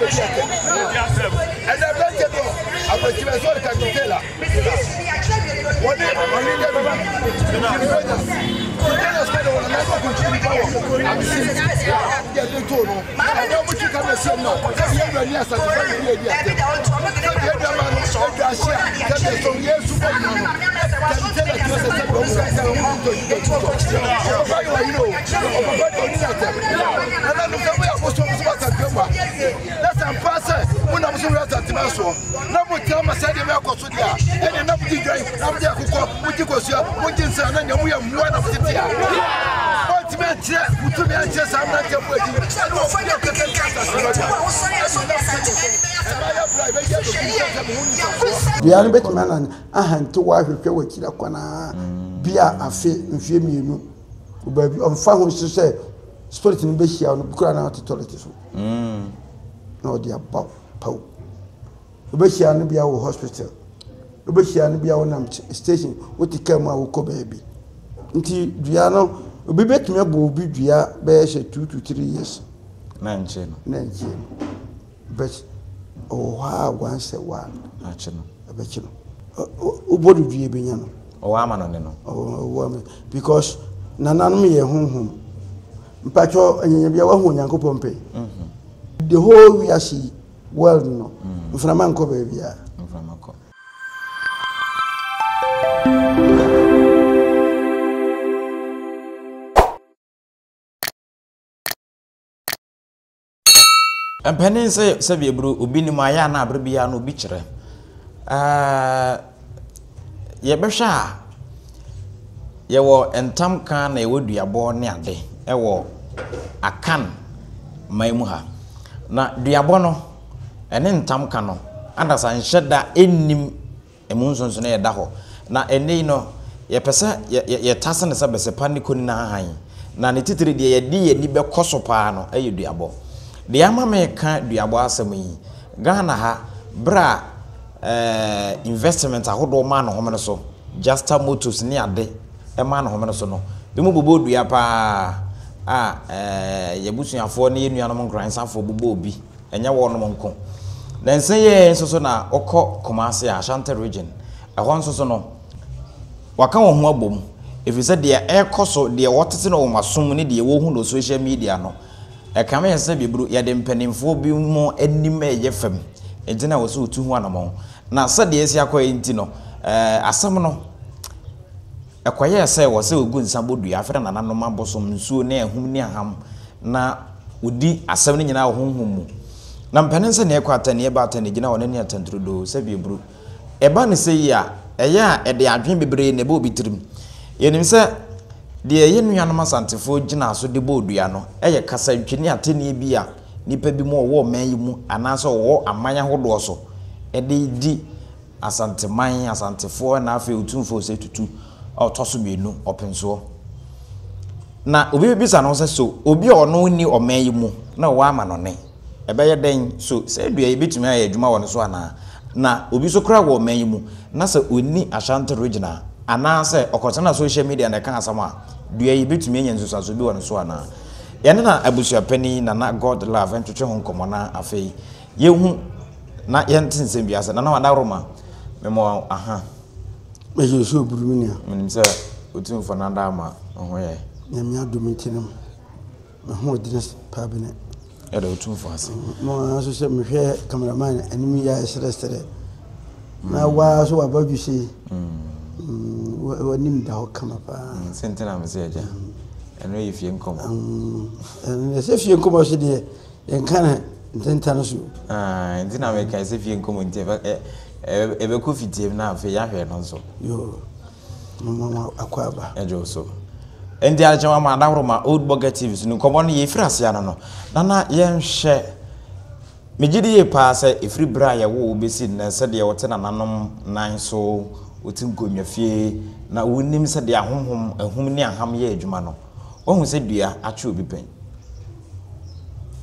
bɛdi atɛm. Ɛnna aberanteɛ bi wɔ aburokyire sɛ ɔde Kagutela wɔne ɔne David Jimmy Rogers Jimmy Rogers kɔ de wɔn nan kɔ kuntun nipa wɔ abisi yɛ de too no ɛnna wɔn twi kamara si mu a sɛbi yɛ wura ni asase fɛ ne yɛ di atɛm sɛbi yɛ dama no ɛdwa ahyia sɛbi ɛsɔn yɛ su bɔ nyina no Kagutela kyerɛ sɛ sɛbi wɔn kasa wɔn ntɔ ntɔ ntɔ ɔpapa yɛ ɔyere o ɔpapa de ɔni atɛm nananom sɛ moyɛ abosom so asante mu a na sɛ ampa sɛ monam so wura asante no soɔ na motena ma saa nneɛma ɛkɔ so deɛ a ɛne na mogye dwan na mogye akokɔ mogye kosua mogye nsra na nea moyɛ mmoa na motete a montumi ankyerɛ motumi ankyerɛ saa mmeranteɛ mo akyi ɛne wɔn yɛ kɛkɛ nka asase no deɛ ɛne na motete so ɛma yɛ bra ɛbɛyɛ bɛkum sɛ sɛ mo ho nisasoɔ Dua no bɛtumi anan ahante wo ahwehwɛ w'akyiri akwan ara bi a afe mfeɛ mmienu baabi ɔmfa ho so sɛ spirit no bɛhyia wo no koraa na ɔte toilet so mm. na ɔde aba wo paw wobɛhyia no bia wɔ hospital wobɛhyia no bia wonam station wote kaa mu a wokɔ baabi nti dua no obi bɛtumi abɔ obi dua bɛyɛ sɛ 2 to 3 years na nkyɛ no na nkyɛ no But ɔwɔ hɔ a once a while. Akye no. Ɛbɛkye no. Wobɔ no dua ebenya no. Ɔwɔ ama no ne no. Ɔwɔ ama because nananom yɛ honhom. Mpatsɔ anyanya bia wahu Onyankopɔn pɛn. Mhm. The whole wiase yi world no mm. mframa nkɔ baabi a. Mframa kɔ. Mpanin sɛ sɛbi eburu obi nim ayɛ a na abere biara no obi kyerɛ. Ɛɛ yɛbɛhwɛ a yɛwɔ ntam ka na yɛwɔ duabɔ ne ade ɛwɔ Akan man mu ha. Na duabɔ no ɛne ntam ka no adasa nhyɛ da nnim Emu nsonsonoe a ɛda hɔ. Na ɛnnɛ yi no, yɛpɛ sɛ yɛtase no sɛ bɛsɛpa ne koni no ahahan. Na ne titire deɛ yɛde yɛn ani bɛkɔ so paa no yɛ duabɔ. Deɛ ama meka duabɔ asɛm yi, Ghana ha, berɛ a eh, investment ahodoɔ maa ne homene so, Justa Motors ne ade maa ne homene so no, binom bobɔɔ dua paa a eh, yɛn abusuafoɔ ne yɛn nuanom Nkoransafoɔ bobɔɔ bi. Ɛnyɛ wɔnom nko. Nansa yi ara nso so na wokɔ Kumasi a, Ashanti region, ɛhɔ nso so no, wɔaka wɔn ho abom. Ɛfiri sɛ deɛ ɛrekɔ so, deɛ wɔtete no wɔ wɔn asom ne deɛ wɔhu no social media no, ɛkame yɛ sɛ biburu, yɛde mpanimfoɔ bi mu anim reyɛ fam. Nti na ɛwɔ sɛ wɔtu ho anamɔn. Na sɛdeɛ asi akɔ yi nti no, ɛɛ asɛm no, Ɛkɔyɛɛ sɛ wɔ sɛ wɔgu nsa bɔ dua frɛ nananom abosom, nsuo ne ahum ne aham na wɔdi asɛm no nyinaa wɔ honhom mu. Na mpanin sɛ nea ɛkɔ atɛn, nea ɛba atɛn, egyina hɔ na ɛne atɛnturodoo sɛ bieburu. Ɛba no sɛ yi a, ɛyɛ a ɛde adwene bebree na ɛba obi tirim. Yɛnim sɛ deɛ yɛn nuanom Asantefoɔ gyinaa so de bɔɔ dua no yɛ kasantwi ne atɛnnie bi a nnipa binom a wɔwɔ ɔman yi mu anaasɛ wɔwɔ aman ahodoɔ so de di Asanteman, Asantefoɔ na afei Otumfoɔ Osei Tutu a ɔtɔ so mmienu, Ɔpensoɔ. Na obi bɛbisa no sɛ, so obi a ɔno nni ɔman yi mu na ɔwɔ amanɔne, ɛbɛyɛ dɛn? So saa dua yi bɛtumi ayɛ adwuma wɔ ne so anaa? Na obi nso koraa wɔ ɔman yi mu na sɛ ɔnni Ashanti region a, anaasɛ ɔkɔtena social media na ɛka asɛm a, dua yi bɛtumi anya nsunsuansoɔ bi wɔ ne so anaa? Yɛne na abusuapanin Nana Godlove ntwetwe ho nkɔmmɔ na afei Yɛhu na yɛnte nsɛm bi ase. Nana Adaworoma, mema wo aha. Mɛyɛ sɛ oburu me nua. Menim sɛ Otumfoɔ no ada ama wo ho yɛ. Nyame adom nti no, me ho ɔdene paa bi nɛ. Yɛda Otumfoɔ ase. Mo ara nso sɛ mehwɛ cameraman anim yi ayɛ serɛserɛ. Na waa so waba dwo sei. W'anim da hɔ kama paa. Sɛ nti na mese agya. Ɛno yɛ fie nkɔmmɔ. Ɛno sɛ fie nkɔmmɔ so deɛ Yɛnka no ntentan so. Ah, nti na meka sɛ fie nkɔmmɔ nti ɛbɛkɔ fitiem na afei yɛahwɛ no nso. Yoo, mama akɔ aba. Ɛgye wo so. Nti adekyɛ wa ma adaworo ma Old Burger TV so no nkɔmmɔ no yɛfiri aseɛ ano no. Nana yɛnhwɛ megye di yie paa sɛ ɛfiri berɛ a yɛwoo wo bɛsi nnɛ sɛdeɛ wote nananom nan so, wote nkonnwa fie na wonim sɛdeɛ ahonhom, ahum ne aham yɛ adwuma no, woahu sɛ dua atwe obi pɛn?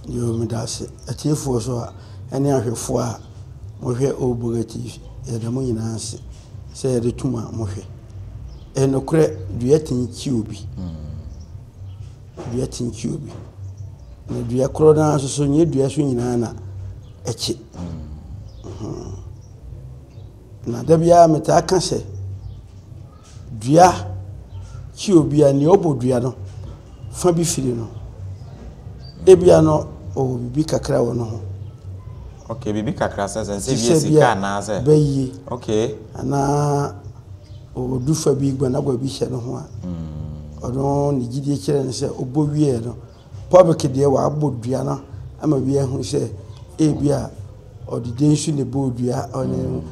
Yoo medase atiefoɔ so a ɛne ahwɛfoɔ a mohwɛ Old Burger TV yɛda mo nyinaa ase sɛ yɛde tom a mohwɛ. Ɛyɛ nokorɛ dua tumi kyi obi. Dua tumi kyi obi. Na dua korɔ no ara nso so nyɛ dua so nyinaa na. ɛkye. Na da biara metaa ka sɛ, dua kye obi a, nea ɔbɔ dua no fa bi firi no. Ebia no ɔwɔ biribi kakra wɔ ne ho. Okay, biribi kakra sɛ sɛ nsɛ bi sika anaasɛ. Bɛyie. Okay. Anaa ɔwɔ dufa bi gbanagwa bi hyɛ ne ho a. Ɔno ne gyidie kyerɛ no sɛ ɔbɔ wieɛ no Public deɛ wabɔ dua no ama bi ahu sɛ ebi a ɔde densu na ɛbɔɔ dua, ɔde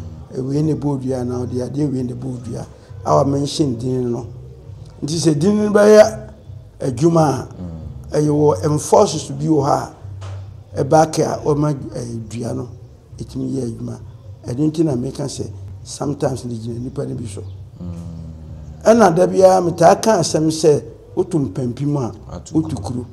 wei na ɛbɔɔ dua anaa ɔde adeɛ wei na ɛbɔɔ dua a wamention din no. Nti sɛ din no bɛyɛ adwuma a, ɛyɛ wɔ enforces bi wɔ hɔ a ɛbaake a wɔma dua no. ɛtumi yɛ adwuma. Ɛno nti na meka sɛ sometimes no gyina nipa no bi so. Ɛna da biara metaa ka asɛm sɛ woto mpampim a wotu kuro.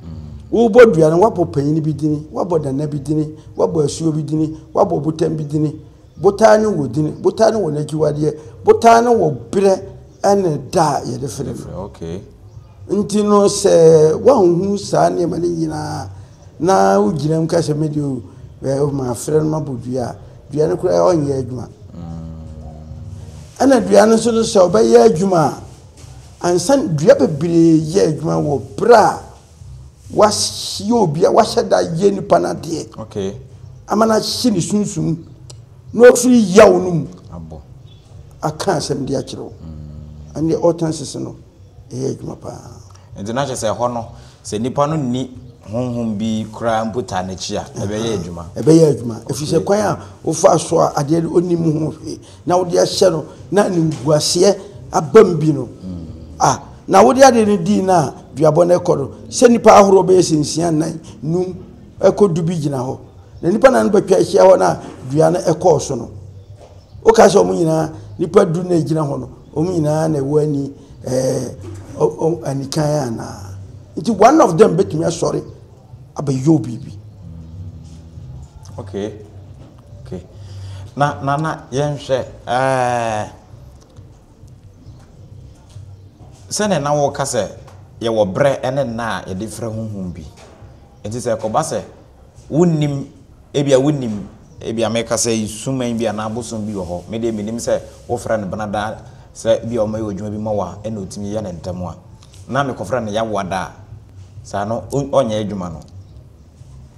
Wobɔ dua no woabɔ panyin bi dini, woabɔ nana bi dini, woabɔ asuo bi dini, woabɔ botan bi dini. Botan no wɔ dini, botan no wɔ n'akyiwadeɛ, botan no wɔ berɛ ɛne da a yɛde frɛ no. Nti no sɛ woanhu saa nneɛma no nyinaa na wogyina mu ka sɛ me deɛ o eh, mafrɛ no mabɔ dua a, dua no koraa ɔnyɛ adwuma. Ɛna dua no nso no sɛ ɔbɛyɛ adwuma a, ansa dua bebree yɛ adwuma wɔ berɛ a wahyɛ obi a wahyɛ da yɛ nipa no adeɛ okay. ama no ahye ne sunsum na ɔfiri yaw no mu aka asɛm de akyerɛ wo. Ɛnneɛ ɔtan no. ɛyɛ adwuma paa. Nti na kyerɛ sɛ ɛhɔ no, sɛ nipa no nni honhom bi koraa mpo taa n'akyi a, ɛbɛyɛ adwuma. Ɛbɛyɛ adwuma. Ɛfiri sɛ kwan a wofaa so a adeɛ no ɔnnim ho hwee na wode ahyɛ no na animguaseɛ aba mu bi no, a na wode adeɛ no dii no a duabɔ no ɛkɔ no, sɛ nnipa ahoroɔ bɛyɛ sɛ nsia, nnan, num, ɛkɔ du bi gyina hɔ. Na nnipa nan no bɛtwa ahyia hɔ no a dua no ɛkɔɔ so no. Woka sɛ wɔn nyinaa, nnipa du na ɛgyina hɔ no, Wɔn nyinaa na ɛwɔ ani ɛɛ anikan anaa? Nti one of them bɛtumi asɔre abɛyɛ wo biribi. Okay, okay. Na na na yɛnhwɛ ɛɛ sɛnea na wɔka sɛ yɛwɔ berɛ ne nna a yɛde frɛ honhom bi. Nti sɛ ɛkɔba sɛ Wonnim, ebia wonnim, ebia meka sɛ suman bi anaa abosom bi wɔ hɔ, me deɛ menim sɛ wofrɛ no benada sɛ ebia ɔmmɛyɛ adwuma bi ma wo a, ɛna ɔtumi yɛ no ntɛm a, na mekɔfrɛ no Yawoada a, saa no ɔnyɛ adwuma no.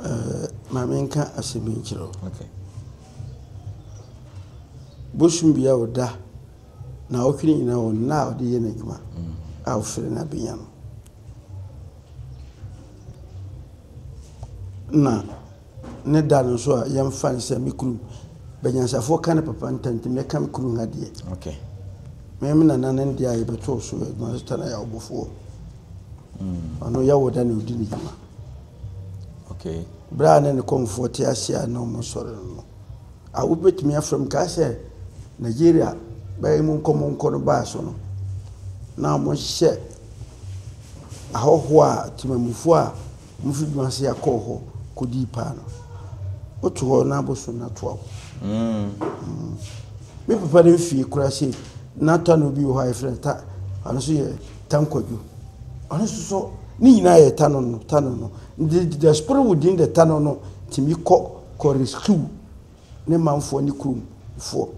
Eh, ma menka asɛm bi nkyerɛ wo. Okay. Bosom bi a ɔda na ɔtwe ne nyinaa wɔ nna a ɔde yɛ n'adwuma a ɔfrɛ no abenya no. Na ne da no nso a yɛmfa no sɛ me kunu banyansafoɔ ka ne papa ntam nti mɛka me kunu ha deɛ. Okay. Me me nana ne deɛ a yɛbɛtoo so adwuma so tana yɛ ɔbofoɔ. Ɔno yɛwɔ da na ɔdi ne dwuma. Okay. Berɛ a ne ne kɔmfoɔ te ase a na wɔn sɔre no no, a wobɛtumi afrɛ m kaa sɛ Nigeria bɛyɛ mu nkɔ nkɔ no baa so no, na wɔhyɛ ahɔhoɔ a temamufoɔ a wɔfiri dwuma ase akɔɔ hɔ kɔdii paa no, woto hɔ na abosom no atoa wo. Mm. Me papa no mfie koraa sei, na tano bi wɔ hɔ a yɛfrɛ no ta, ɔno nso yɛ tankwadwo. Ɔno nso so, ne nyinaa yɛ tano no, tano no. The, the spirit within the tano no tumi kɔ kɔ rescue ne manfoɔ ne kuromfoɔ.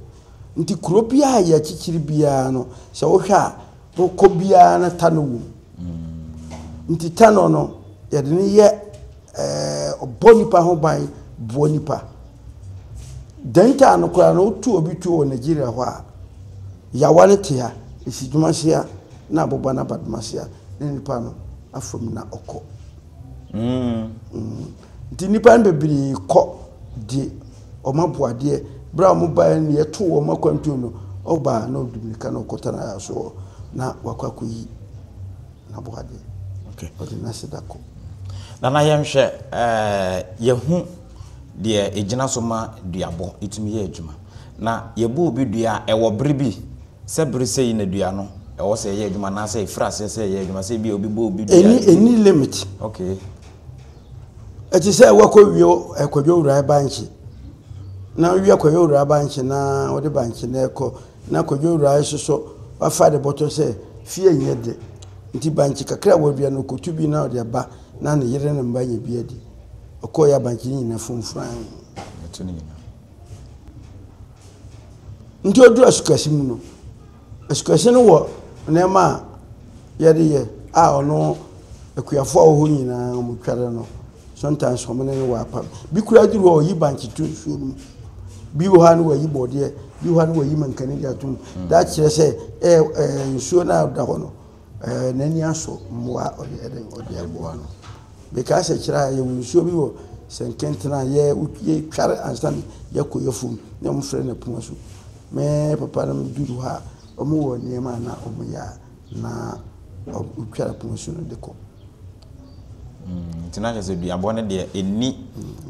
Nti kuro biara a yɛakyekyere biara no, sɛ wohwɛ a, wokɔ biara na tano wom. Nti tano no, yɛde no yɛ ɛɛ ɔbɔ nipa ho ban, boa nipa. Dɛntaa no koraa no, wotu obi tuo wɔ Nigeria hɔ a, yawa no te ha, ɛsi Dwumasia na aboba no aba Dwumasia na nipa no afa mu na ɔkɔ. Mm. Nti nnipa no bebree kɔ de wɔn aboadeɛ. Berɛ a wɔn baeɛ no yɛtoo wɔn akwantuo no, ɔbaa na ɔde mirika na ɔkɔtena so hɔ na wakɔ akɔyi n'aboadeɛ. Okay. Ɔde n'aseda kɔ. Nana yɛnhwɛ ɛɛ yɛhu deɛ ɛgyina so ma duabɔ ɛtumi yɛ adwuma. Na yɛbɔ obi dua a ɛwɔ bere bi Sɛ bere sei na dua no ɛwɔ sɛ ɛyɛ adwuma anaasɛ ɛfiri aseɛ sɛ ɛyɛ adwuma sɛ ebia obi bɔ obi dua. Ɛni ɛni limit. Okay. Ɛte sɛ wakɔ wie ɛkɔdwo wura bankye na wie kɔdwo wura bankye na wɔde bankye na ɛkɔ na kɔdwo wura soso wafa de bɔtɔ sɛ fie nyɛ de nti bankye kakra a wɔadua no kɔtu bi na ɔde aba na ne yere ne mba nya bi adi ɔkɔɔ yɛ abankye nyina fomfran. Ɔto ne nyinaa. Nti ɔduru asukasi mu no, asukasi no wɔ nneɛma a yɛde yɛ a ɔno akuafoɔ a wɔwɔ hɔ nyinaa wɔtware no. Sometimes wɔn ne no wɔ apam. Bi koraa duru hɔ a ɔyi bankye to nsuo no mu. Bi wɔ hɔ a na wayi bɔdeɛ, bi wɔ hɔ a na wayi mankani de ato mu. That kyerɛ sɛ ɛɛ ɛɛ nsuo no a ɔda hɔ no ɛɛ n'ani asɔ mmoa a ɔde ɛde ɔde aboa no. Mekaa sɛ kyerɛ a yɛwɔ nsuo bi wɔ Sɛnkɛntene a yɛ yɛtware ansa na yɛkɔ yɛfom na wɔfrɛ no poma so. Me papa no duru hɔ a wɔwɔ nneɛma a na wɔyɛ a na wɔtware poma so no de kɔ. Mm, nti na kyerɛ sɛ duabɔ no deɛ ɛnni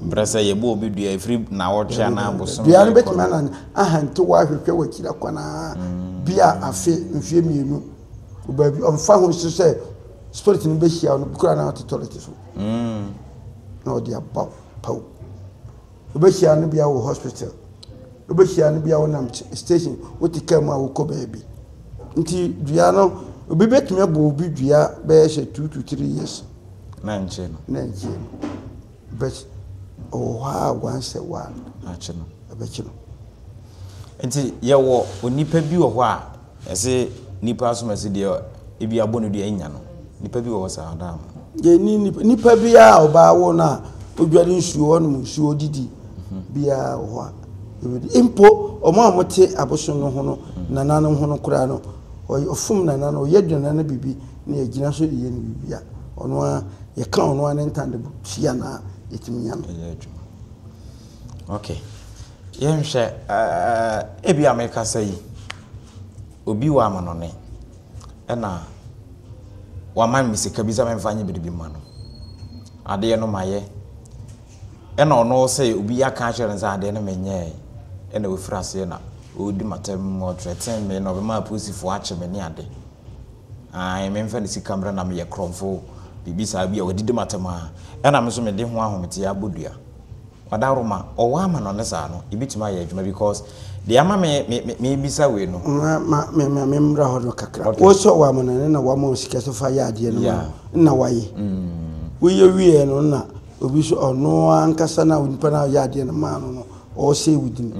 berɛ sɛ yɛbɔ obi dua ɛfiri nnawɔtwe anaa bosom. Dua no bɛtumi anan ahante wɔ ahwehwɛ wɔ akyiri akwan a mm. bi a afe mfeɛ mmienu baabi ɔmfa ho so sɛ spirit no bɛhyia no koraa na ɔte toilet so mm. na ɔde aba paw wobɛhyia no bia wɔ hospital wobɛhyia no bia wonam station wote kaa mu a wokɔ baabi nti dua no obi bɛtumi abɔ obi dua bɛyɛ sɛ 2 to 3 years. Na nkyɛ no. Na nkyɛ no, but ɔwɔ hɔ a once a while akye no. Ɛbɛkye no. Nti yɛwɔ onipa bi wɔ hɔ a ɛsɛ nipa asom ɛsɛ deɛ ebi abɔ no dua nya no, nipa bi wɔ hɔ saa ɔdaa mo? Yɛni nipa nipa biara a ɔbaa wo no a odware nsuo, ɔnom nsuo, odidi biara wɔ hɔ a ɛbɛdi. Mpo wɔn a wɔte abosom no ho no, nananom ho no koraa no, ɔfom nana no, ɔyɛ nana no biribi na yɛgyina so de yɛ no biribi a, ɔno ara yɛka ɔno ara ne ntade tua no a, yɛtumi nya no. Ɛyɛ adwuma. Okay. Yɛnhwɛ ɛɛ ebi a mekasa yi, obi wɔ amanɔne ɛna wama me sika bi sɛ memfa nyɛ biribi ma no. Adeɛ no mayɛ. Ɛna ɔno sɛ obi aka akyerɛ no sɛ adeɛ no menyɛɛ ɛna ɔfiri aseɛ na ɔredi m'atɛm, ɔthreaten me na ɔbɛma apolisifoɔ akye me ne ade. Ae, memfa ne sika mmra na meyɛ korɔmfo, biribi saa bi a wadidi m'atɛm a, ɛna me nso mede ho ahometeɛ abɔ dua. Ɔdawroma, ɔwɔ amanɔne saa no, ebetumi ayɛ adwuma because deɛ ama me me me mebisa wei no. Ma ma me ma me mmra hɔ no kakra. Okay. Wosɔ wɔ amanɔne na wama wo sika sɛ fa yɛ adeɛ no ma no na wayɛ. Woyɛ wieɛ no na obi so ɔno ankasa na onipa no a ɔyɛ adeɛ no maa no no ɔresɛe wo din.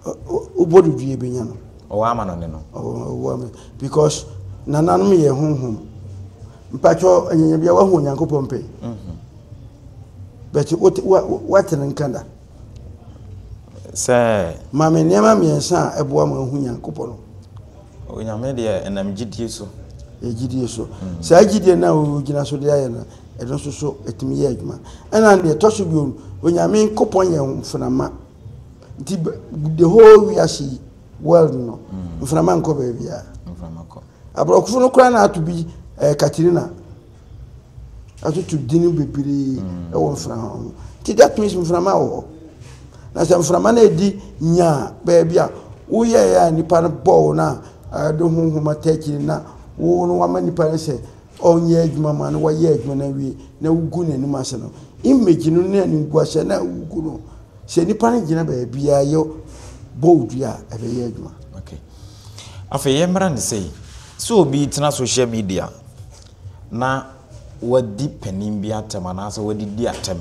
Wobɔ no dua ebenya no. Ɔwɔ amanɔne no. Ɔwɔ amanɔne because nananom yɛ honhom. Mpakyɛ anyanya bia wahu Onyankopɔn pɛn. But wote wa wate ne nka da. Sɛ. Ma me nneɛma mmiɛnsa a ɛboa ma ahu Nyankopɔn no. Onyame deɛ ɛnam gyidie so. Yɛ gyidie so. Saa gyidie no a wogyina so de ayɛ no, ɛno nso so ɛtumi yɛ adwuma. Ɛna deɛ ɛtɔ so bio no, Onyame Nkopɔn yɛ mframa. Nti the whole wiase yi, world no, mframa nkɔ baabiara. Mframa kɔ. Aborɔfo no koraa na ato bi ɛɛ Katrina. Atoto din bebree wɔ mframa ho. Nti that means mframa wɔ hɔ. Na sɛ mframa no edi nya baabi a woyɛɛ a nipa no bɔɔ wo no a ɛde honhom ata akyiri na wo no wama nipa no sɛ ɔnyɛ adwuma ma no wayɛ adwuma no awie na wogu n'anim ase no, image no ne animguaseɛ no a wogu no, sɛ nipa no gyina baabiara yɛ bɔ wo dua a ɛbɛyɛ adwuma. Okay. Afei yɛmmra no sei, sɛ obi tena social media na wadi panin bi atɛm anaasɛ wadidi atɛm,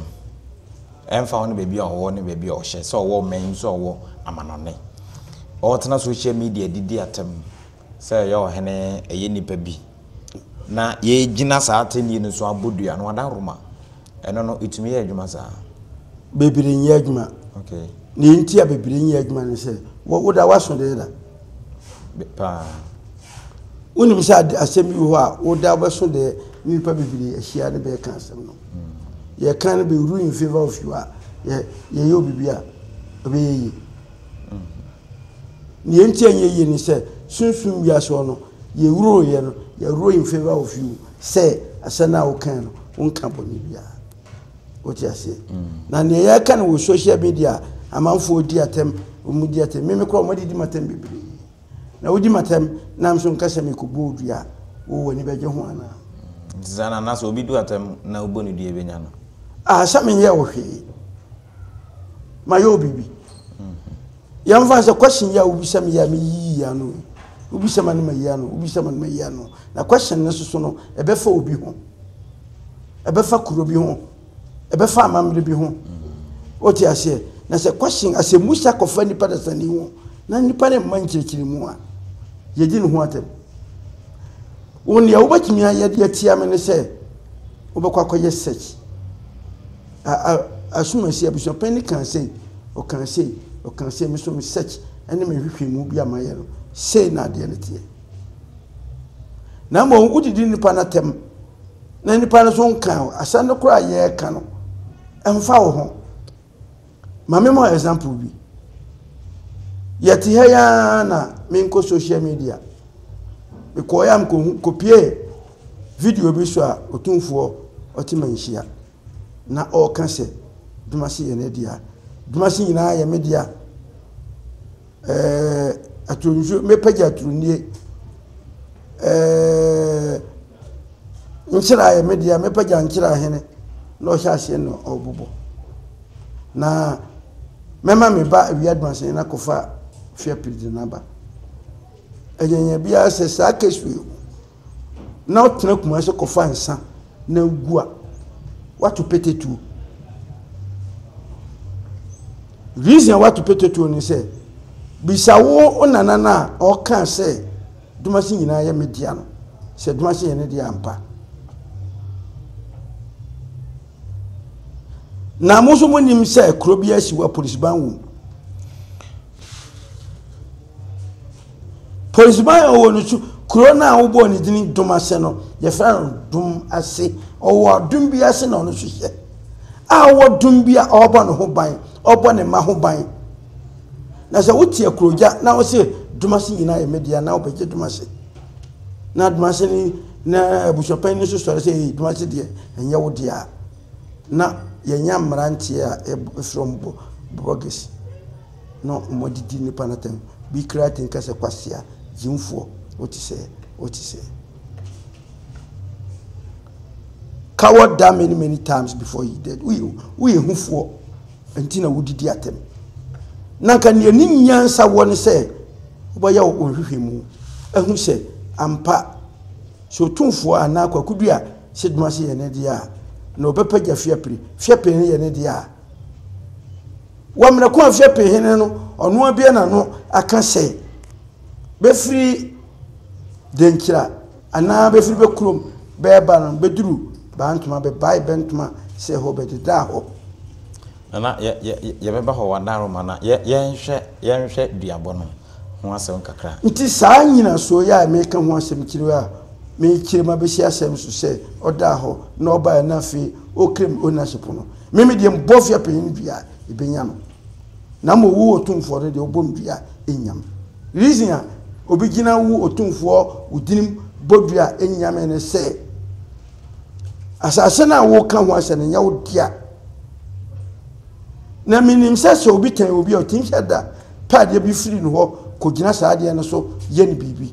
ɛmfa ho ne baabi a ɔwɔ ne baabi a ɔhyɛ, sɛ ɔwɔ ɔman mu sɛ ɔwɔ amanɔne, ɔtena social media didi atɛm sɛ ɛyɛ ɔhene, ɛyɛ nipa bi, na yɛgyina saa atɛnnie no so abɔ dua no, adaworoma, ɛno no, ɛtumi yɛ adwuma saa? Bebree nyɛ adwuma. Okay. Nea nti a bebree nyɛ adwuma ne sɛ, woda w'aso deɛ da. Paa. Wonim sɛ asɛm bi wɔ hɔ a woda wobɛso deɛ ne nipa bebree ahyia ne bɛɛka asɛm no. Yɛka no bɛ rule in favor of you a, yɛ yɛyɛ obi bi a ɛbɛyɛ yie. Nea nti a ɛnyɛ yie ne sɛ sunsum wiase hɔ no yɛwuroeɛ no yɛ rule in favor of you sɛ asɛm no a wokae no wonka bɔne biara. Wote aseɛ? Na nea yɛka no wɔ social media amanfoɔ di atɛm, wɔn di atɛm. Meme koraa wɔn adidi m'atɛm bebree. Na wodi m'atɛm na nso nka sɛ mekɔbɔ dua a, wo w'ani bɛgye ho anaa? Nti saa na anaasɛ obi du atɛm na wobɔ no dua ebɛnya no? Ah, sɛ menyɛ wo hwee. Mayɛ wo biribi. Yɛmfa sɛ question yi a wobisa me yi a meyiyi ano yi. Wobisa ma no mayi ano, wobisa ma no mayi ano. Na question no soso no, ɛbɛfa obi ho. Ɛbɛfa kuro bi ho. Ɛbɛfa amammerɛ bi ho. Wote aseɛ? Na sɛ question asɛmmusa kɔfa nipa dasani ho na nipa no mma nkyerɛkyerɛmu a, yɛdi ne ho atɛm. Wo nea wobɛtumi ayɛ de atia me ne sɛ wobɛkɔ akɔyɛ search. Asomasi abusuapɛn no kaa sei, ɔkaa sei, ɔkaa sei, me so me search ne me nhwehwɛmu bi a mayɛ no, sei na adeɛ no teɛ. Na mmom wodidi nipa no atɛm na nipa no so nka asɛm no koraa yɛreka no, ɛmfa wo ho. Ma me ma example bi. Yɛte ha yi ara na menkɔ social media. Mekɔeɛ a mekɔhu kɔpie video bi so a Otumfoɔ ɔte manhyia na ɔreka sɛ Dumase yɛ ne dea. Dumase nyinaa yɛ me dea. Ɛɛ aturo nsuo mɛpagya aturo nie. Ɛɛ nkyerɛ yɛ me dea mɛpagya nkyerɛ ahene na ɔhyɛ aseɛ na ɔrebobɔ. Na mɛma me ba awia dumasɛn no akɔfa fiapre de no aba. Ɛnyɛnyɛ biara sɛ saa case wei na ɔtena Kumasi kɔfa nsa na gu a, wato pete tuo. Reason a wato pete tuo ne sɛ, bisa wo nana no a ɔka sɛ Dumasi nyinaa yɛ me dea no, sɛ Dumasi yɛ ne dea ampa. Na mo nso monim sɛ kuro bi asi hɔ a polisiban wom. Polisiban a ɔwɔ no so kuro no a wobɔɔ ne din dom ase no yɛfrɛ no dom ase. Ɔwɔ dom bi ase na ɔno nso hyɛ a ɔwɔ dom bi a ɔrebɔ ne ho ban, ɔrebɔ ne mma ho ban. Na sɛ wote akurogya na wose dom ase nyinaa yɛ me dea na wobɛgye dom ase. Na dom ase no na abusuapanyin no nso sɔre sɛ ee dom ase deɛ ɛnyɛ wo dea. Na yɛnya mmeranteɛ a yɛfrɛ wɔn bɔ bloggers na wɔadidi nnipa no atɛm. Bi koraa tumi ka sɛ kwasea, gyimfoɔ, wote sɛ, wote sɛ. Coward die many many times before he dead. Woyɛ woyɛ hufoɔ nti na wodidi atɛm. Na nka nea ne nyansa wɔ ne sɛ wobɛyɛ wo nhwehwɛmu ahu sɛ ampa sɛ otumfoɔ anaa kwaku bi a sɛ dwuma se yɛ ne deɛ a na ɔbɛpagya fiapre. Fiapre no yɛ ne deɛ a wɔ mmerɛ ko a fiapre hene no ɔno abia n'ano aka sɛ bɛfiri Denkyira anaa bɛfiri bɛ kurom bɛɛba no bɛduru Bantoma bɛbae bɛntoma sɛ hɔ bɛdedaa hɔ. Nana yɛ yɛ yɛbɛba hɔ wadaroma na yɛ yɛnhwɛ yɛnhwɛ duabɔ no ho asɛm kakra. Nti saa nnyinasoɔ yi a mereka ho asɛm kyerɛ wo yi a merekyerɛ mu abɛsi asɛm so sɛ ɔdaa hɔ na ɔbaeɛ na afei ɔreclaim ownership no, me me deɛ mebɔ fia panyin dua a ɛbɛnya no. Na mmom wo Otumfoɔ no deɛ wobɔ me dua a ɛnnya me. Reason a obi gyina wo Otumfoɔ wo dinim bɔ dua a ɛnnya me ne sɛ asase no a woka ho asɛm no nyɛ wo dea. Na menim sɛ sɛ obi tɛn obi a ɔtumi hyɛ da pɛ adeɛ bi firi no hɔ kɔgyina saa adeɛ no so yɛ no biribi.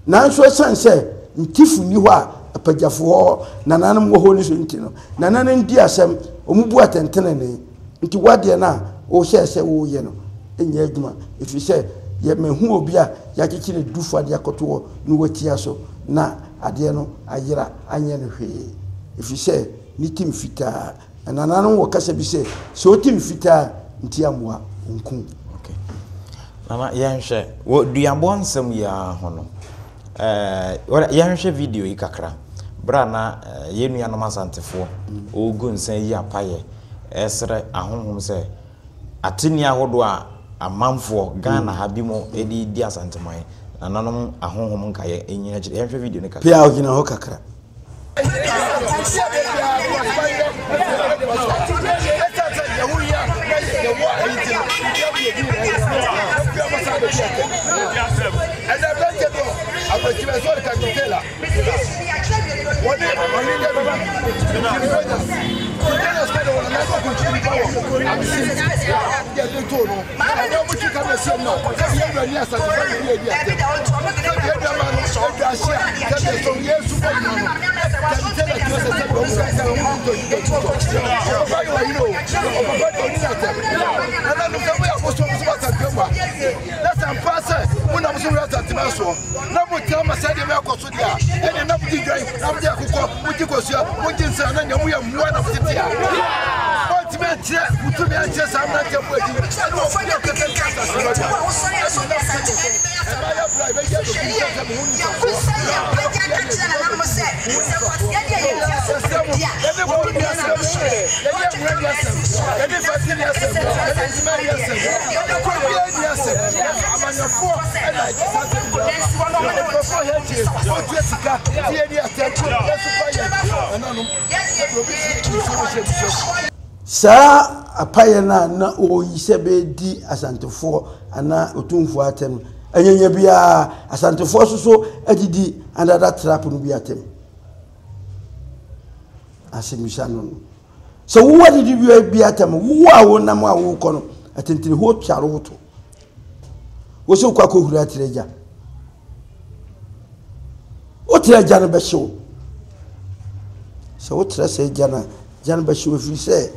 Nanso ɛsiane sɛ ntifo nni hɔ a apagyafo wɔ hɔ, nananom wɔ hɔ no so nti no, nananom di asɛm, wɔbu atɛntenenee. Nti w'adeɛ no a wohyɛɛ sɛ woreyɛ no nyɛ adwuma, ɛfiri sɛ yɛ mahu obi a yɛakyekyere dufa de akɔto hɔ na watia so na adeɛ no ayera anyɛ no hwee, ɛfiri sɛ ne tim fitaa. Nananom wɔ kasa bi sɛ, sɛ otim fitaa nti ammoa, onku wo. Okay. Nana, yɛnhwɛ wɔ duabɔ nsɛm yi ara ho no, ɛɛ yɛnhwɛ video yi kakra. Berɛ a na yɛn nuanom Asantefoɔ ɔregu nsa yi apayɛ ɛresrɛ ahonhom sɛ atenni ahodoɔ a amanfoɔ Ghana ha bi mu de di Asanteman nananom ahonhom nkaeɛ nyina akyire. Yɛnhwɛ video no kakra. Pia ogyina hɔ kakra. Woantumi ankyerɛ wo tumi ankyerɛ saa mmeranteɛ mpo akyi, ɛne wɔn fie ɔkɛkɛ nka asase no agya. Ɛne nam sɛ nkurɔfoɔ, mmaayɛ berɛ a yɛbɛyɛ adɔfo nka sɛ mo ho nni mfasoɔ, na ɔbɛyɛ deɛ ɛdi mo ho nni mfasoɔ. Yɛsrɛ mo, yɛne kuro nni asɛm, yɛne mmara nni asɛm, yɛne mfɛse nni asɛm, yɛne ntoma nni asɛm, yɛne kuro biara nni asɛm. Amanyɔfoɔ na ɛde saa asɛm nyinaa ba. Nkurɔfoɔ hɛ akyire, wɔtua sika, nti yɛnni asɛm, yɛn nso fa yɛn nananom. Saa apaeɛ no a na ɔreyi sɛ bɛdi Asantefoɔ anaa Otumfoɔ atɛm no, anyanya biara Asantefoɔ nso so adidi another trap no bi atɛm. Asɛmmisa no no. Sɛ wowɔ adidi bi atɛm, wo a wonam a wokɔ no, atentene hɔ tware wo to. Wo sɛ wokɔ akɔhuri atrɛ agya. Wotra gya no bɛhye wo. Sɛ wotra saa gya no a, gya no bɛhye wo ɛfiri sɛ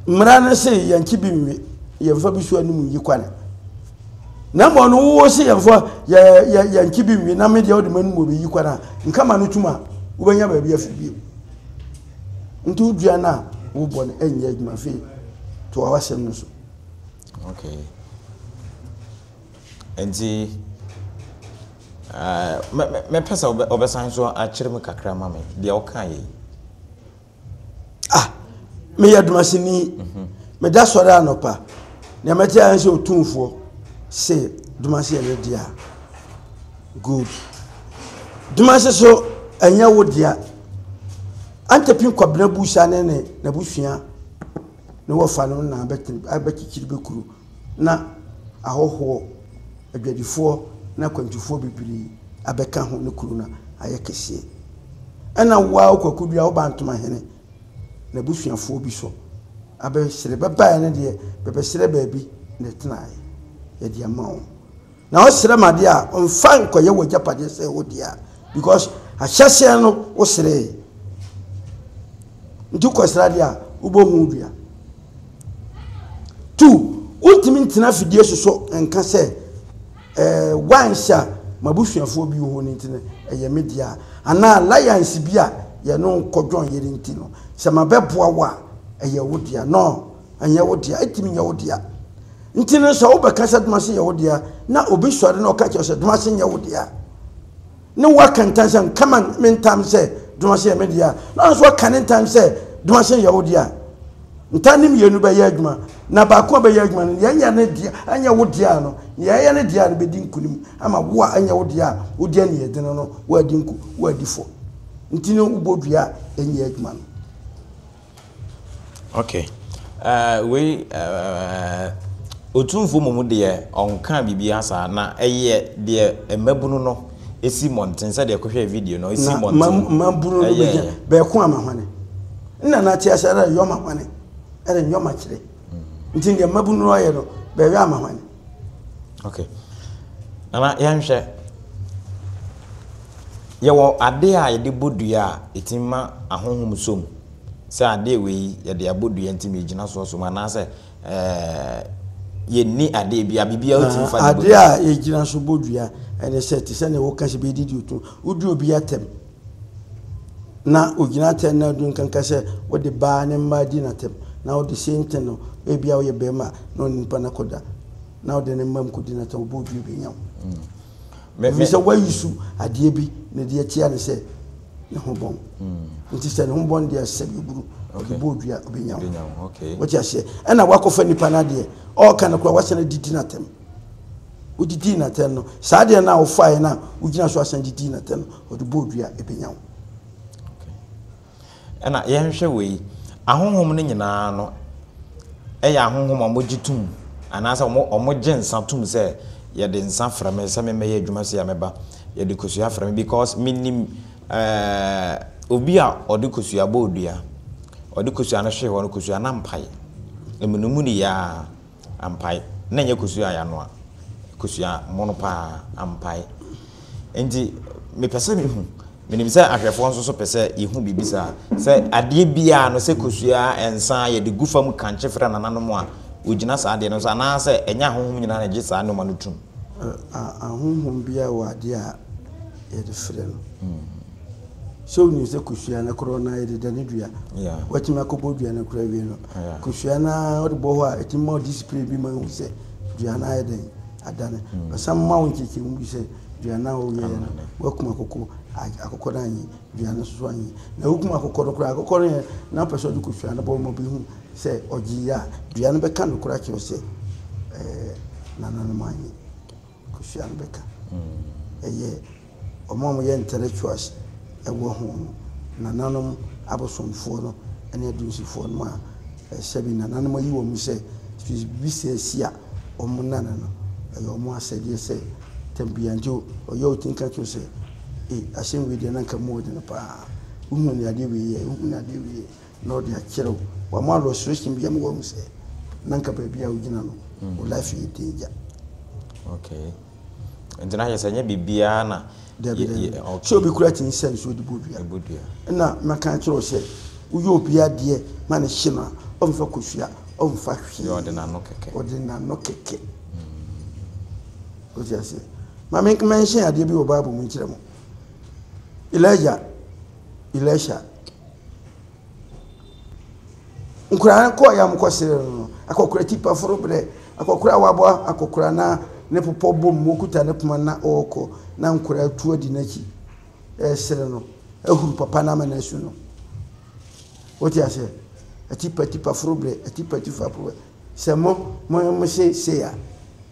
mmara no se yɛnkye bi nwe, yɛmfa bi so anim nyi kwane. Na mmom no wowɔ se yɛmfa yɛnkye bi nwe na me deɛ wode m'anim wɔ bɛyi kwane a, nka ma no tum a wobɛnya baabi afi bio. Nti wodua no a wobɔ no ɛnyɛ adwuma afei toa w'asɛm no so. Okay. Nti mɛpɛ sɛ wobɛsan so akyerɛ mu kakra ma me deɛ wokaeɛ yi. Ah, meyɛ Dumasini. Mhm. Meda sɔre anɔpa. Nea mɛte ayɛ sɛ otumfoɔ se Dumasi yɛ ne dea. Good. Dumasi so ɛnyɛ wo dea. Antepin Kwabena Busa ne ne n'abusua ne wɔfa no na abɛkyekyere bɛkuro. na ahɔhoɔ, adwadifoɔ ne akwantufoɔ bebree abɛka ho ne kuro no ayɛ kɛseɛ. Ɛna wo ara wo Kwaku Dua wo ba Ntomahene n'abusuafoɔ bi so abɛsrɛ bɛbaeɛ no deɛ bɛbɛsrɛ baabi na ɛtenaeɛ yɛde ama wɔn. Na ɔsrɛ ma adeɛ a ɔmfa nkɔyɛ w'agyapadeɛ sɛ wo dea because ahyɛseɛ no wosrɛɛ nti wokɔsrɛ adeɛ a wobɛhu dua. Tu, wontumi ntena afidie so so nka sɛ ɛɛ wines a m'abusuafoɔ bi wɔ hɔ no nti no ɛyɛ me dea anaa alliance bi a yɛne wo kɔdwɔn yere nti no sɛ mabɛboa wo a ɛyɛ wo dea no ɛnyɛ wo dea ɛntumi nyɛ wo dea nti no sɛ wobɛka sɛ domase yɛ wo dea na obi sɔre na ɔka kyerɛ sɛ domase nyɛ wo dea ne woaka ntam sɛ nka ma me ntam sɛ Domase yɛ me dea, na ɔno nso aka ne ntam sɛ Domase yɛ wo dea. Ntam ne mmienu bɛyɛ adwuma, na baako a bɛyɛ adwuma no, deɛ ɛnyɛ ne dea, ɛnyɛ wo dea no, deɛ ɛyɛ ne dea no bɛdi nkunim ama wo a ɛnyɛ wo dea a wodi aniɛdene no, woadi nku, woadi fɔ. Nti no wobɔ dua a ɛnyɛ adwuma no. Okay. Uh, wei uh, otumfoɔ mmom deɛ ɔnka biribiara saa na ɛyɛ deɛ mmabunu no esi mmɔnten sɛdeɛ ɛkɔhwɛ video no esi mmɔnten. Na mmabunu no bɛgyina bɛɛko ama hwane nna na ate ase ɛrɛ yɔma hwane ɛrɛ yɔma kyerɛ nti deɛ mmabunu no ɔyɛ no bɛyɛ ama hwane. Okay. Nana yɛnhwɛ Yɛwɔ ade a yɛde bɔ dua a ɛtumi ma ahonhom sɔ mu. Sɛ adeɛ wei yɛde abɔ dua nti megyina so asɔ mu anaasɛ ɛɛ yɛnni adeɛ bi a biribiara wotumi fa de bɔ dua. Adeɛ a yɛgyina so bɔ dua ɛne sɛ te sɛ nea woka sɛ bɛdidi otu wodi obi atɛm na ogyina atɛm na adu nkanka sɛ wode baa ne mmaa di n'atɛm na wode same thing no ebia woyɛ bɛrima na ɔne nipa no akɔda na wode ne mma mu kɔdi n'atɛm wobɔ dua bɛnya wo. Ɛfiri sɛ wayi su adeɛ bi na ɛde atia no sɛ ne ho bɔn. Hmm. Nti sɛ ne ho bɔn deɛ sɛ bɛburu ɔde bɔ odua ɔbɛnya wo. Wote aseɛ? Ɛna wakɔfa nipa no adeɛ ɔɔka no koraa wasan adidi no atɛm. Wodidi no atɛm no saa adeɛ no a wofaeɛ no a wogyina so asan didi no atɛm no ɔde bɔ odua ɛbɛnya wo. Ɛna yɛnhwɛ wei, ahonhom no nyinaa no yɛ ahonhom a wɔgye tom anaasɛ wɔgye nsa tom sɛ yɛde nsa frɛ me sɛ memmɛyɛ adwuma sei a mɛba, yɛde kosua frɛ me because menim ɛɛ obi a ɔde kosua bɔɔ dua, ɔde kosua no hwee hɔ no kosua no ampae, emunimuni yɛ ara. Ampae. Na ɛnyɛ kosua a yɛanoa. Kosua mono paa. Ampae. Enti, mepɛ sɛ mehu. Menim sɛ ahwɛfoɔ nso so pɛ sɛ yɛhu biribi saa. Sɛ adeɛ biara no, sɛ kosua, nsa, yɛde gu fam kankye frɛ nananom a, wɔgyina saa adeɛ no so anaasɛ ɛnyɛ ahonhom nyinaa na ɛgye saa nneɛma no tom? Ahonhom biara wɔ adeɛ a yɛde frɛ no. Sɛ wonim sɛ kosua no korɔ no ayɛ deda ne dua. Watumi akɔbɔ dua no korɔ awie no. Kosua no ara wode bɔ hɔ a ɛtumi ma wo discipline bi ma wohu sɛ dua no ayɛ dɛn adane. Ɔsan ma wo nkyerɛkyerɛmu bi sɛ dua no a woyɛeɛ no woakum akokɔ, akokɔ no annye, dua no nso so annye. Na wokum akokɔ no koraa, akokɔ no yɛ na wopɛ sɛ wode kosua no bɔ ma obi hu sɛ ɔgyeeɛ a, dua no bɛka nokorɛ akyerɛ wo sɛ ɛɛ nananom annye. Kosua no bɛka. Ɛyɛ wɔn a wɔyɛ intellectuals wɔ ho no, nananom abosomfoɔ no ne adunsifoɔ no a sɛbi nananom ayi wɔn sɛ biribi sɛ asi a wɔn nana no, ɛyɛ wɔn asɛdeɛ sɛ tɛm biara nti ɔyɛ wo ti nka kyerɛ sɛ ee asɛm wei deɛ na nka mu ɔdene paa, wohu ne adeɛ wei yɛ, wohu ne adeɛ wei yɛ. Na ɔde akyerɛ wo. Wama illustration bi ama wahu sɛ na nka baabi a wogyina no, wo life yɛ danger. Okay. Nti na kyerɛ sɛ ɛnyɛ biribiara na. Dabi dabi. Sɛ obi kura tumi sɛ nsuo de bɔ dua. Bɔ dua. Ɛna maka akyerɛ wo sɛ woyɛ obi adeɛ ma ne hye no a, ɔmfa kosua, ɔmfa hwee. Ɔde n'ano kɛkɛ. Ɔde n'ano kɛkɛ. Wote aseɛ? Ma me mention adeɛ bi wɔ Bible mu nkyerɛ mo. Elijah, Elisha. Nkwadaa no kɔeɛ a wɔkɔsrɛɛ no no, akɔkora ti pa foro berɛ, akɔkora a wabɔ akɔkora na ne popɔ bom mu, ɔkuta ne poma na ɔrekɔ na nkwadaa tu adi n'akyi ɛresere no, ahuru papa no ama no asu no. Wote aseɛ? Atipa tipa foro berɛ, atipa tipa foro berɛ. Sɛ mo mo mo se sei a,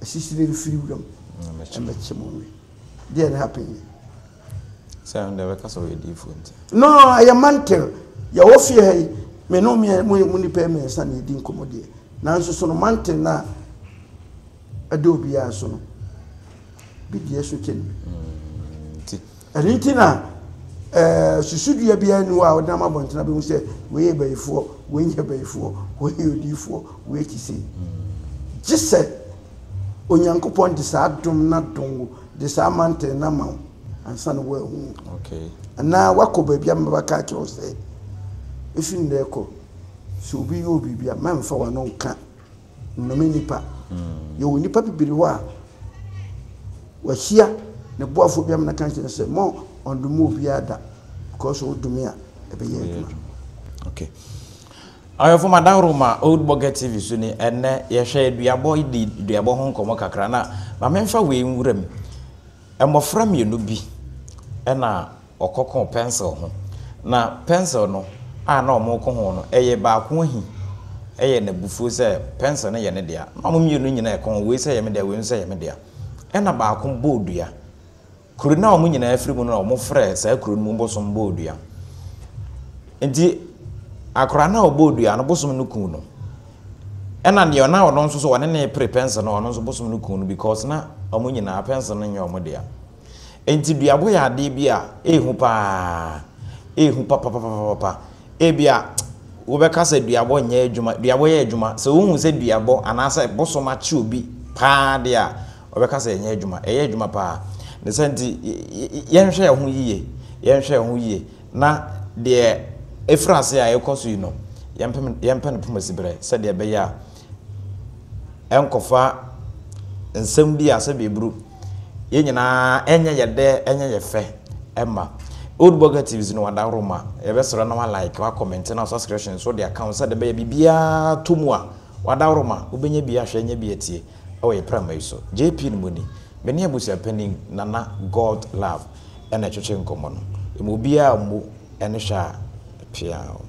asisire mfiri wuram mmɛkye mo nwe. Deɛ ne happen yɛ. Sɛ ɛno deɛ bɛka sɛ ɔyɛ diifoɔ nti. No, ɛyɛ mantle. Yɛwɔ fie ha yi, me ne mo mo nipa mmiɛnsa na yɛdi nkɔmmɔ deɛ. Nanso so no mantle no a ɛda obiara so no, bi deɛ so kyɛn bi. Nti. Ɛno nti na ɛɛ susudua biara nni hɔ a wɔde nam abɔntene abɛhu sɛ wei yɛ bayifoɔ, wei nyɛ bayifoɔ, wei yɛ odiyifoɔ, wei te sei. Gye sɛ Onyankopɔn de saa dom no adom wo, de saa mantle no ama wo ansa na woahu. Okay. Anaa woakɔ baabi ama bɛka akyerɛ wo sɛ, efi nnɛ rekɔ, sɛ obi yɛ wo biribi a, mɛmfa w'ano nka nnome nnipa. Yɛwɔ nnipa bebree hɔ a wahyia ne boafoɔ bi ama no aka akyerɛ no sɛ, mo ɔndome obiara da, because wodome a ɛbɛyɛ adwuma. Okay. Ahwɛfo madaworo ma Old Burger TV so ni ɛnnɛ yɛhwɛ aduabɔ di duabɔ ho nkɔmmɔ kakra na ma memfa wei nwura mu. Mmɔfra mmienu bi ɛna ɔkɔko pencil ho na pencil no a na wɔko ho no ɛyɛ baako ahi ɛyɛ n'abufuo sɛ pencil no yɛ ne dea na wɔn mmienu nyinaa ɛko ho wei sɛ ɛyɛ me dea wei nso ɛyɛ me dea ɛna baako bɔɔ dua Kuro no a wɔn nyinaa firi mu no na wɔfrɛɛ saa kuro no mu bosom bɔɔ dua. Nti akwadaa no a ɔbɔɔ dua no, bosom no kuu no. Ɛna deɛ na ɔno nso so ɔne ne repere pɛnsel no, ɔno nso bosom no kuu no because na wɔn nyinaa pɛnsel no nyɛ wɔn dea. Nti duabɔ yɛ adeɛ bi a ɛhu paa, ɛhu papapapapa. Ebia wobɛka sɛ duabɔ nyɛ adwuma, duabɔ yɛ adwuma. Sɛ wohu sɛ duabɔ anaasɛ bosom akye obi paa deɛ a, wɔbɛka sɛ ɛnyɛ adwuma. Ɛyɛ adwuma paa. Ne sɛ nti, yɛnhwɛ yɛn ho yie, yɛnhwɛ yɛn ho yie na deɛ ɛfiri ase a ɛrekɔ so yi no, yɛmpɛ no poma siberɛ sɛdeɛ ɛbɛyɛ a ɛnkɔfa nsɛm bi a sɛdeɛ ɛburu yɛn nyinaa ɛnyɛ yɛ dɛ ɛnyɛ yɛ fɛ ɛma Old Burger TVs no wadaworo ma yɛbɛsrɛ na wa like wa comment na subscription nso de aka ho sɛdeɛ ɛbɛyɛ biribiara to mu a wadaworo ma wobɛnya bi ahwɛ anya bi atie ɛwɔ yɛ prama yi so. JP no mu ni me ne abusuapanin Nana God Love ɛna ɛtwetwe nkɔmmɔ no. Ɛmu obiara mmu ɛne hwɛ a peaw.